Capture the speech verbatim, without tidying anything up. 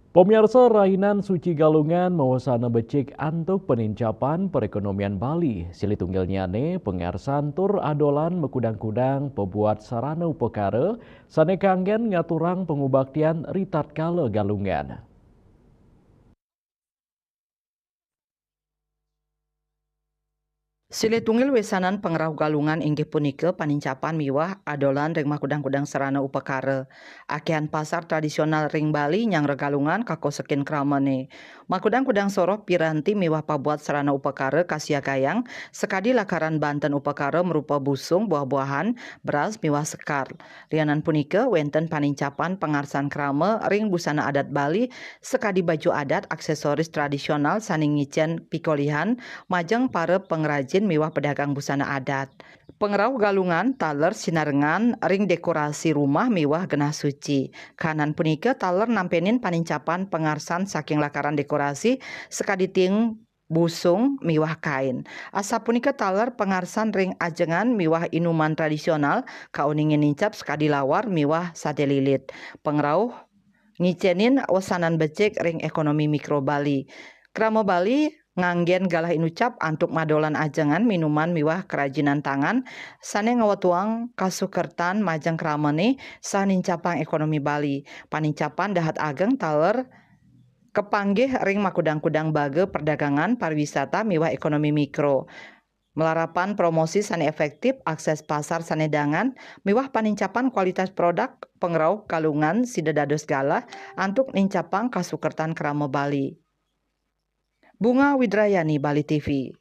Pamiarsa, rainan suci Galungan mawasana becik antuk panincapan perekonomian Bali. Silih tunggilnyane pangarsan tur adolan makudang-kudang pabuat sarana upakara sane kanggen ngaturang pangubaktian ritatkala Galungan. Silih tunggil wesanan pangrauh Galungan inggih punika panincapan miwah adolan ring makudang-kudang sarana upakara. Akehan pasar tradisional ring Bali nyanggra Galungan kakosekin kramane. Makudang-kudang soroh piranti miwah pabuat sarana upakara kasiagayang sakadi lakaran banten upakara marupa busung, buah-buahan, beras miwah sekar. Lianan punika, wenten panincapan pangarsan krama ring busana adat Bali sakadi baju adat, aksesoris tradisional sane ngicen pikolihan majeng para pangrajin miwah pedagang busana adat. Pangrauh Galungan taler sinarengan ring dekorasi rumah miwah genah suci. Kahanan punika taler nampenin panincapan pangarsan saking lakaran dekorasi sakadi tiing, busung miwah kain. Asapunika taler pangarsan ring ajengan miwah inuman tradisional, kauningin nincap sakadi lawar miwah sate lilit. Pangrauh ngicenin wesanan becik ring ekonomi mikro Bali. Krama Bali nganggen galah inucap antuk madolan ajengan minuman miwah kerajinan tangan sane ngwetuang kasukertan majeng kramane saha nincapang ekonomi Bali. Panincapan dahat ageng taler kapanggih ring makudang-kudang baga perdagangan, pariwisata miwah ekonomi mikro. Malarapan promosi sane efektif, akses pasar sane dangan, miwah panincapan kualitas produk, pangrauh Galungan sida dados galah antuk nincapang kasukertan krama Bali. Bunga Widrayani, Bali T V.